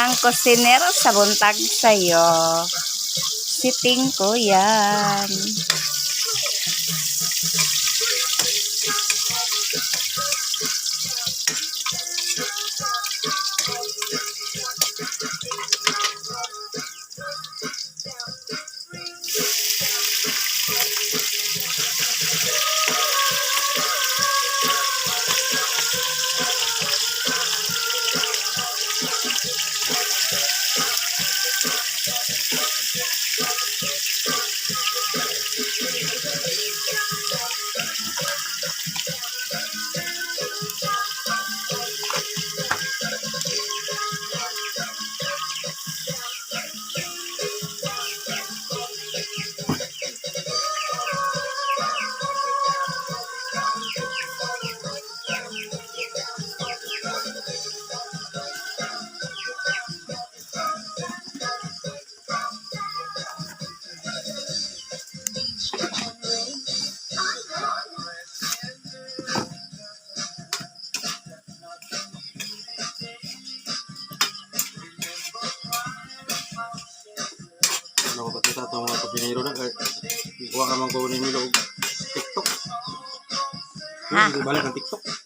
Ang kusinero sa buntag sa'yo. Siting ko yan. Ano ko sa ato mga kupinero na kay kuha ka man ko ni Milo og TikTok. Ha? Hindi balik ang TikTok.